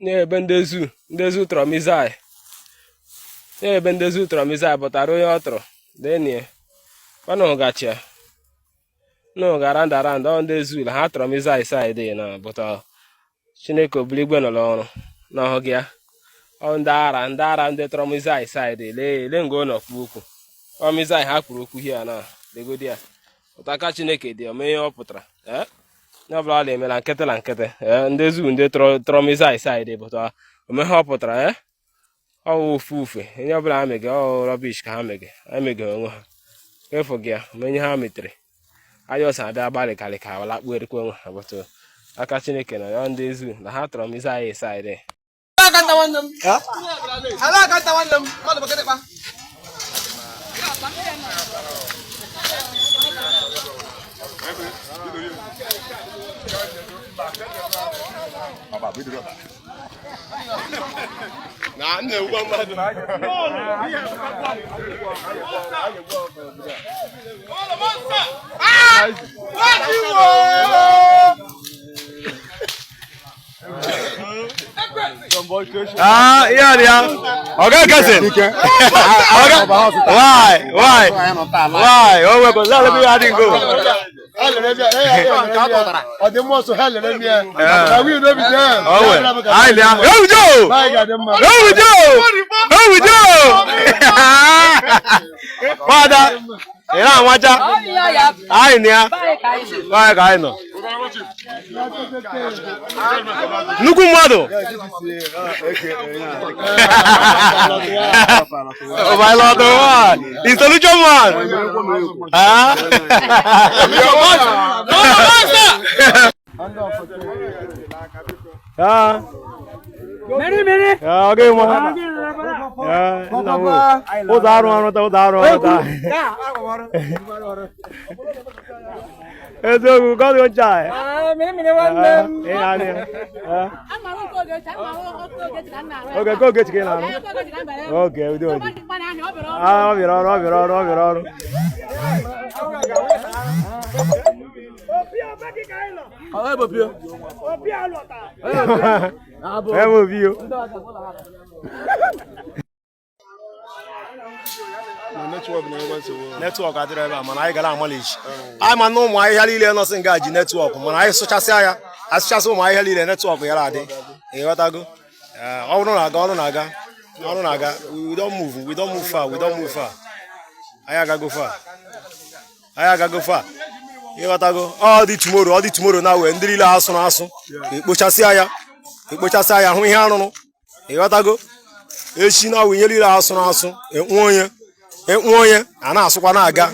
N'ebe ndị zoo, ndị zoo tụrụ missile. N'ebe ndị zoo tụrụ missile pụtara onye ọ tụrụ denie kwanụ gachia n'oge round around ọ ndị zoo ha tụrụ missile side na pụta. Chineke obiligwe nọ n'ọrụ n'ọhụ gị ya. Ọ ndị ara, ndị ara, ndị tụrụ missile side. Lee, lee nga ọ nọ kwuo okwu. Ọ missile ha kwuru okwu hia na legodi ya pụta aka. Chineke dị ome ihe ọ pụtara. Ee, onye ọbụla ọ na-emela nkịtị na nkịtị. Ee, ndị zoo, ndị tụrụ missile side pụta ome ha ọ pụtara. Ee, ọ wụ ofu ufe onye ọbụla ha mege. Ọ rubbish ka ha mege, ha mege onwe ha efu gị ya ome ihe ha metere anya ọsọ abịa gbalị kalị ka lakpuo erikwa onwe ha bụtụ aka. Chineke na ya ndị zoo na ha tụrụ missile side. Alaka nwanne m. Alaka nwanne m. Mmadụ bụ kịtịkpa. Na na-ewukwa mmadụ. Ah, yeah, yeah. Oga cousin. Oga. Why? Why? Why? Oh, we go. Let me add go. Ọ dị mma ọsọ ha lere m ya na we no be there. Oh, we. Ai lia. Oh, Joe. Oh, Joe. Oh, Joe. Father. Ị na-amacha? Anyị na ya. Anyị ka anyị nọ. Nnukwu mmadụ. My Lord, one. The solution man. Ah? Ah. Ah, okay, mo. Ah, nna m. Ụzọ arụ ọrụ taa, ụzọ arụ ọrụ taa. Eziokwu, God go chai. Mmiri mmiri nwanne m. Ị na-anị ya. Oge ka Ogechi ka ị na-arụ. Oge, udo dị. Ah, ọ bịara ọrụ, ọ bịara ọrụ, ọ bịara ọrụ. Ọ bụ pio. Ebe obi yo. Network adịrọ ebe a, mana anyị gara amalichi anyị ma na ụmụ ahịhịa niile nọsị nga ji network, mana anyị sụchasịa ya, asụchasị ụmụ ahịhịa niile, network yara adị. Ịghọtago? Ọrụ na-aga, ọrụ na-aga, ọrụ na-aga. We don move, we don move far, we don move far. Anyị agago far, anyị agago far. Ịghọtago? Ọ dị tomorrow, ọ dị tomorrow na wee ndị niile asụrụ asụ ekpochasịa ya, ekpochasịa ya, hụ ihe arụrụ. Ịghọtago? Echi na awụ ihe niile asụrụ asụ ekwu onye ekwu onye a na-asụkwa na-aga.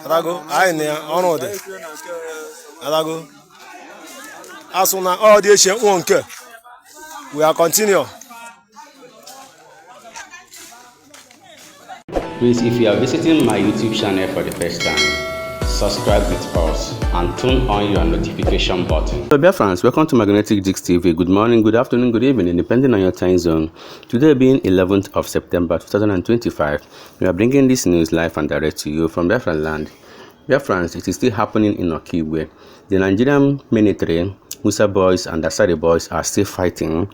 Ịghọtago? Anyị na ya ọrụ dị. Ịghọtago? Asụ na ọ dị echi ekwu nke we are continue. Please, if you are visiting my YouTube channel for the first time, subscribe with us and turn on your notification button. So, dear friends, welcome to Magnetic Jigs TV. Good morning, good afternoon, good evening, depending on your time zone. Today being 11th of September 2025, we are bringing this news live and direct to you from Biafra land. Dear friends, it is still happening in Okigwe. The Nigerian military, Musa boys and Asari boys are still fighting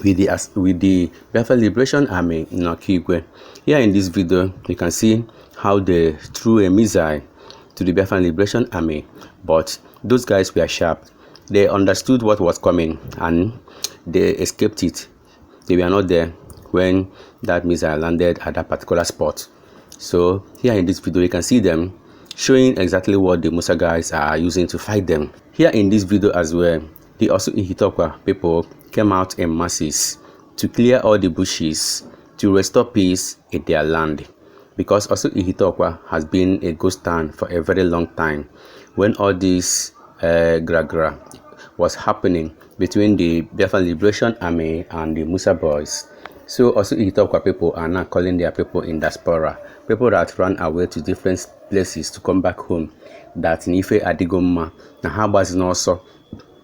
with the Biafra Liberation Army in Okigwe. Here in this video, you can see how they threw a missile to the Biafra Liberation Army, but those guys were sharp. They understood what was coming and they escaped it. They were not there when that missile landed at that particular spot. So here in this video, you can see them showing exactly what the Musa guys are using to fight them. Here in this video as well, the Orsu Ihiteukwa people came out in masses to clear all the bushes to restore peace in their land, because Orsu Ihiteukwa has been a ghost town for a very long time. When all this gra was happening between the Biafra Liberation Army and the Musa boys. So Orsu Ihiteukwa people are now calling their people in diaspora, people that ran away to different places, to come back home, that n'ife adịgo mma, na ha gbazi n'ọsọ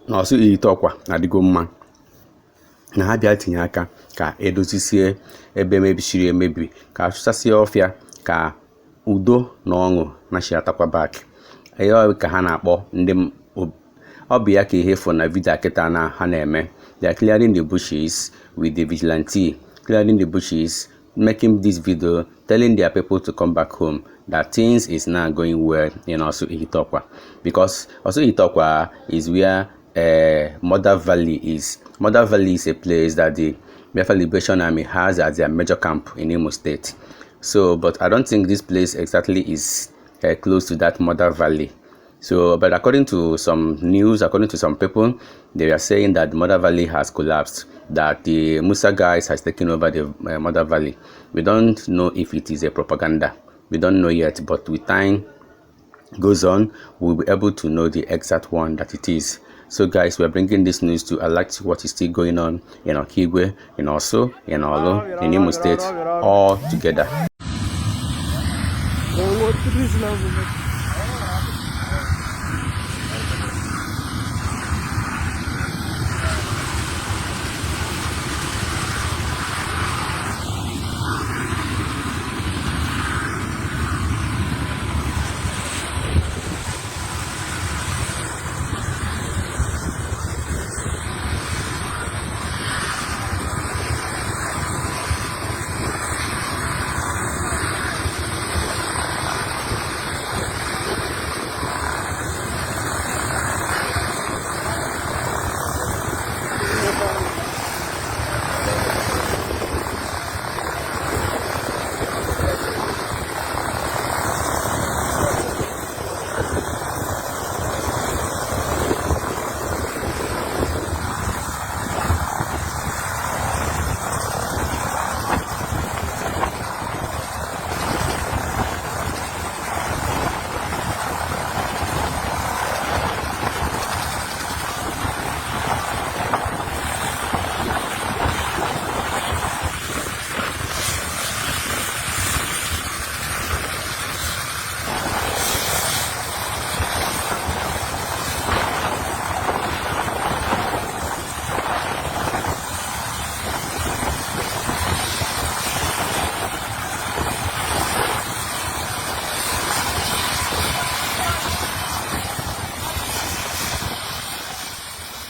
na Orsu Ihiteukwa adịgo mma, na ha bịa tinye aka ka edozisie ebe mebisiri emebi, ka achụsasịa ọfịa, ka udo na ọṅụ nachiatakwa back. Ihe ka ha na-akpọ ndị Ọ bụ ya ka ihe fụ na video kịta na ha na-eme. They are clearing the bushes with the vigilante, clearing the bushes, making this video, telling their people to come back home, that things is now going well in Orsu Ihiteukwa. Because Orsu Ihiteukwa is where Mother Valley is. Mother Valley is a place that the Biafra Liberation Army has as their major camp in Imo State. So, but I don't think this place exactly is close to that Mother Valley. So, but according to some news, according to some people, they are saying that Mother Valley has collapsed, that the Musa guys has taken over the Mother Valley. We don't know if it is a propaganda. We don't know yet, but with time goes on, we'll be able to know the exact one that it is. So guys, we're bringing this news to alert what is still going on in Okigwe, in Orsu, in Orlu, in Imo State, all together.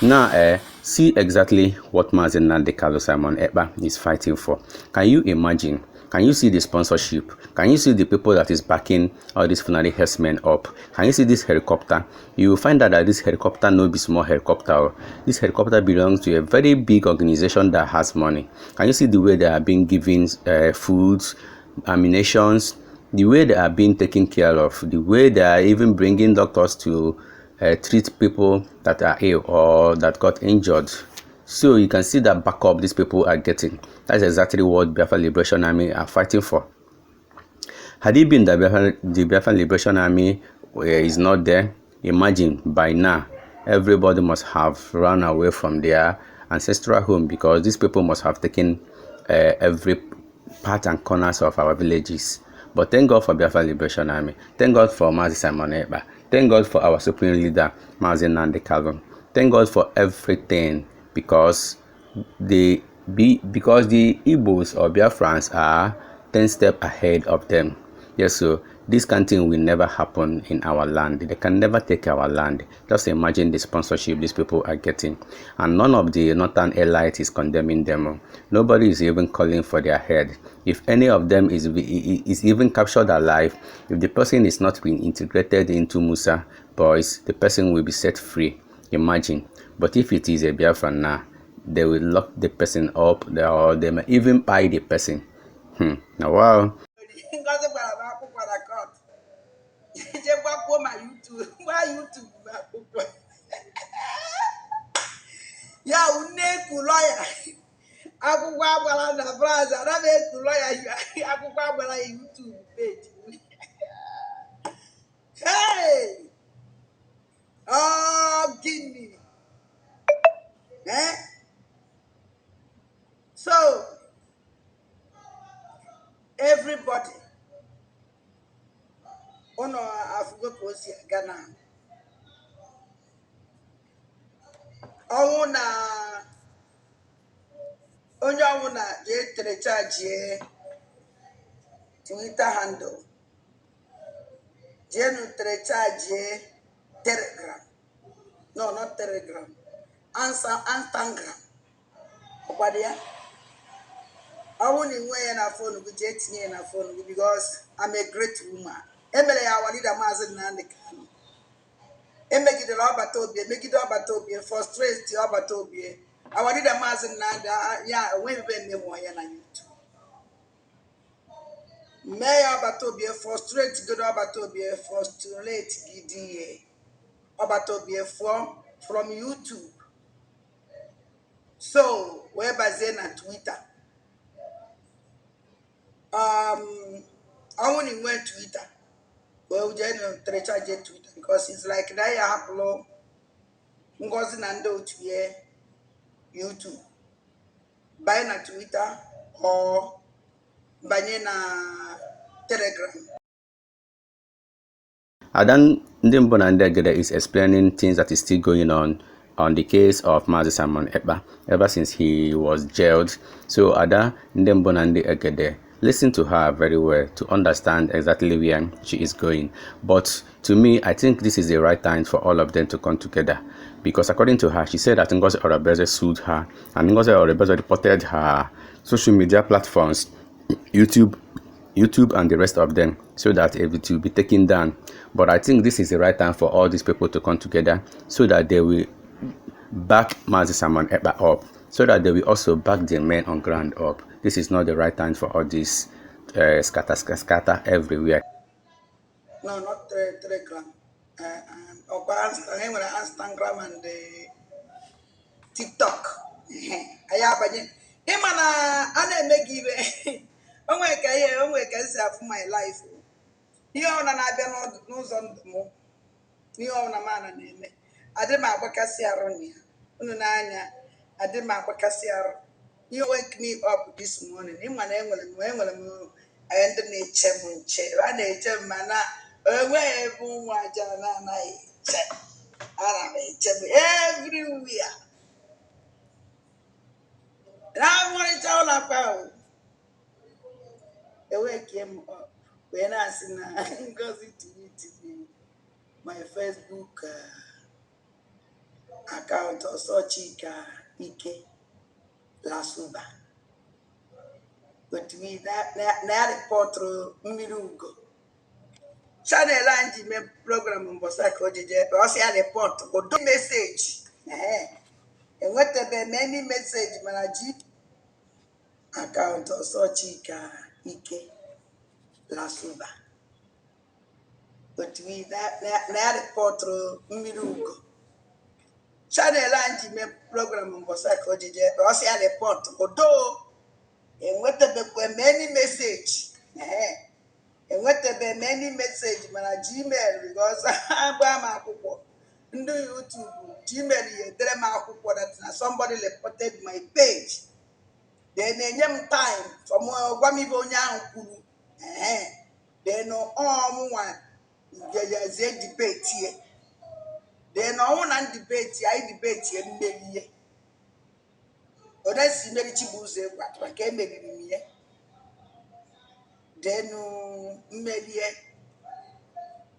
Now, see exactly what Mazi Nnamdi Kanu Simon Ekpa is fighting for. Can you imagine? Can you see the sponsorship? Can you see the people that is backing all these Fulani herdsmen up? Can you see this helicopter? You will find out that this helicopter no be small helicopter. This helicopter belongs to a very big organization that has money. Can you see the way they are being given foods, ammunitions, the way they are being taken care of, the way they are even bringing doctors to treat people that are ill or that got injured? So you can see that backup these people are getting. That's exactly what Biafra Liberation Army are fighting for. Had it been that the Biafra Liberation Army is not there, imagine by now everybody must have run away from their ancestral home, because these people must have taken every part and corners of our villages. But thank God for Biafra Liberation Army. Thank God for Mazi Simon Ekpa. Thank God for our supreme leader, Mazi Nnamdi Kanu. Thank God for everything, because the Igbos or Biafrans are 10 steps ahead of them. Yes, so this kind of thing will never happen in our land. They can never take our land. Just imagine the sponsorship these people are getting. And none of the northern elite is condemning them. Nobody is even calling for their head. If any of them is even captured alive, if the person is not being integrated into Musa boys, the person will be set free. Imagine. But if it is a Biafran now, they will lock the person up, or they may even buy the person. Now, wow. Ngozi gbara m akwụkwọ na court, je gbakwuo ma YouTube, gba YouTube m akwụkwọ ya wụ nne eku lọya akwụkwọ agbara na France. Ana m eku lọya akwụkwọ agbara ya YouTube page. Hey, ọ gịnị? Eh? So everybody, ụnụ afụgo ka o si aga na ọnwụ na onye ọnwụ na jee terechargie Twitter handle, jeenu terechargie Telegram. No, not Telegram. Answer Instagram. Ọkwado ya. Ọ bụrụ na ị nwee ya na phone gị, jee tinye ya na phone gị, because I'm a great woman. Emere ya our leader, Maazị Nnamdi Kanu. Emegidere ọbata obi, emegide ọbata obi, frustrate ọbata obi. Our leader, Maazị Nnamdi, ya enweghị ebe emegbu ya na YouTube. Mee ya ọbata obi, frustrate godo ọbata obi, frustrate gidi ya ọbata obi fụọ from YouTube, so wee bazie na Twitter. Ọnwụ na nwee Twitter, wee jee na trecha, jee Twitter, because it's like na ya hapụrụ Ngozi na ndị otu ya YouTube, banye na Twitter or banye na Telegram. Adan Ndimbo Nandegede is explaining things that is still going on the case of Mazi Simon Ekpa ever since he was jailed. So Ada Ndimbo Nandegede, listen to her very well to understand exactly where she is going. But to me, I think this is the right time for all of them to come together. Because according to her, she said that Ngozi Orabeze sued her and Ngozi Orabeze reported her social media platforms, YouTube and the rest of them, so that it will be taken down. But I think this is the right time for all these people to come together so that they will back Mazi Simon Ekpa up, so that they will also back the men on ground up. This is not the right time for all this scatter, scatter, scatter everywhere. No, not Telegram. Ọkwa e nwere Instagram and TikTok. Anyị abanye, ịma na a na-eme gị ibe onwe ka ihe onwe ka esi afụ my life. Ihe ọbụla na-abịa n'ụzọ ndụ m, ihe ọbụla m ana na-eme, adị m agbakasị arụ na ya. Unu n'anya, adị m agbakasị arụ. Ihe wake me up this morning, ịma na enwere m ndị na-eche m nche. A na-eche m, mana enweghị ebe ụmụ aja na-anaghị eche. Ana m eche m everywhere na-amụrịcha ụlọ akwa ahụ. Eweke m up wee na-asị na Ngozi tweet my Facebook account, ọsọ Chika Ike Lasuba otumi na ya reportụrụ Mmiri Ugo channel anyị ji mee program mbọsị ka o jije. Ọ sị ya report ụdị message. Enwetabeghị m any message, mana ji account ọsọ Chika Ike Lasuba otumi na ya reportụrụ Mmiri Ugo channel anyị ji mee program mbọsị ka o jije. Ọ sị ya report ụdọ. Enwetabekwa m any message. Enwetabeghị m any message, mana Gmail, because agba m akwụkwọ ndị YouTube, Gmail ya edere m akwụkwọ that na somebody reported my page. Then na-enye m time for m gwa m ibe onye ahụ kwuru. Then ọmụnwa jejezie debate ye. Then ọnwụ na debate anyị, debate ye, mmeri ye. Onye si meri Chibuzo egwu atụma ka emeriri m ya. Then mmerie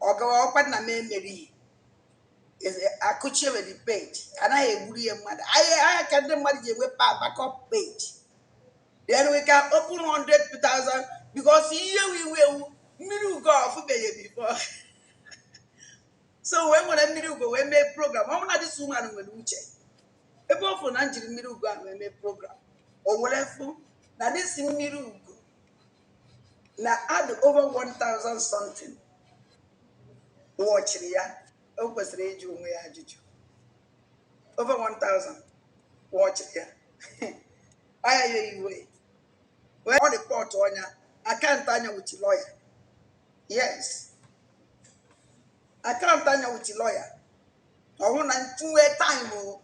ọgawa ọkwa na m emerighị, akụchie the page. Anaghị egburu ya mmadụ ahịa ahịa ka ndị mmadụ ji enwe backup page. Then we can open 100,000, because ihe iwu ewu Mmiri Ugo ọfụbeghị before. So wee nwere Mmiri Ugo wee mee program. Ọ bụrụ na this woman nwere uche, ebe ọ fụrụ na njiri Mmiri Ugo ahụ wee mee program, o were fụ na this Mmiri Ugo na add over 1000 something wọchiri ya. O kwesịrị ịjụ onwe ya ajụjụ. Over 1000 wọchiri ya, anya ya iwe wee ọ report ọnya account anya with lawyer. Yes, account anya with lawyer. Ọ bụrụ na nwee time o,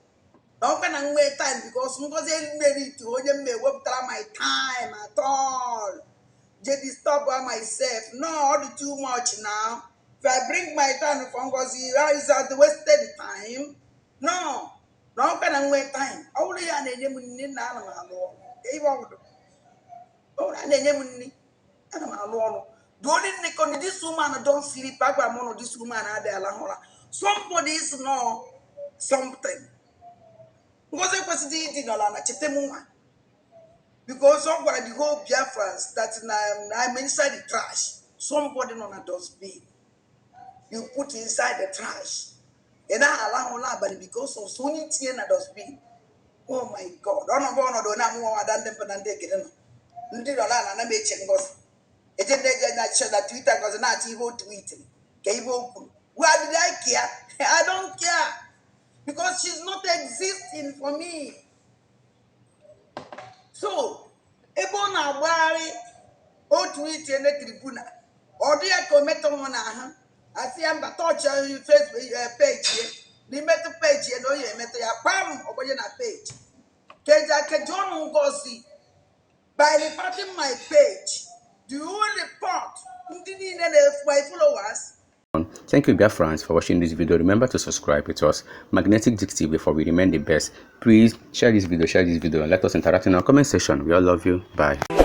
na ọkwa na nwee time, because Ngozi merit onye m ewepụtara my time at all je disturb myself. No, all the too much now. If I bring my time for Ngozi, how is that wasted time? No, na ọkwa na nwee time. Ọ bụrụ ya na-enye m nri na ana m alụ ọrụ. Ihe ọ bụrụ, ọ bụrụ a na-enye m nri, ana m alụ ọrụ. The only thing, this woman don't sleep. Agwara m ụnụ, this woman adịghị alahụ ụra. Somebody is no Something Ngozi ekwesịghị ịdị nọla na cheta m nwa, because ọ gwara the whole Biafrans that na I'm inside the trash. Somebody nọ na dustbin, you put inside the trash. Ị naghị alahụ ụla abalị because of so onye tinye na dustbin. Oh my God, ọnọdụ onye amụnwa ada ndị mba na ndị ekele nọ ndị nọ na ana m eche Ngozi eje ndị eje na che na Twitter. Ngozi na-achọ ihe o tweetiri ka ihe o kwuru. Why did I care? I don't care because she's not existing for me. So ebe ọ na-agbagharị otu iche na tribunal, ọ dị ya ka o metụ m n'ahụ, asị ya mba, touch Facebook page ya na imetụ page ya na onye emetụ ya kpam ọgbanye na page keji akeji ọnụ. Ngozi, by reporting my page, do you report ndị niile na-efu my followers? Thank you, Biafrans, for watching this video. Remember to subscribe with us, Magnetic Dicty, before we remain the best. Please share this video, and let us interact in our comment section. We all love you. Bye.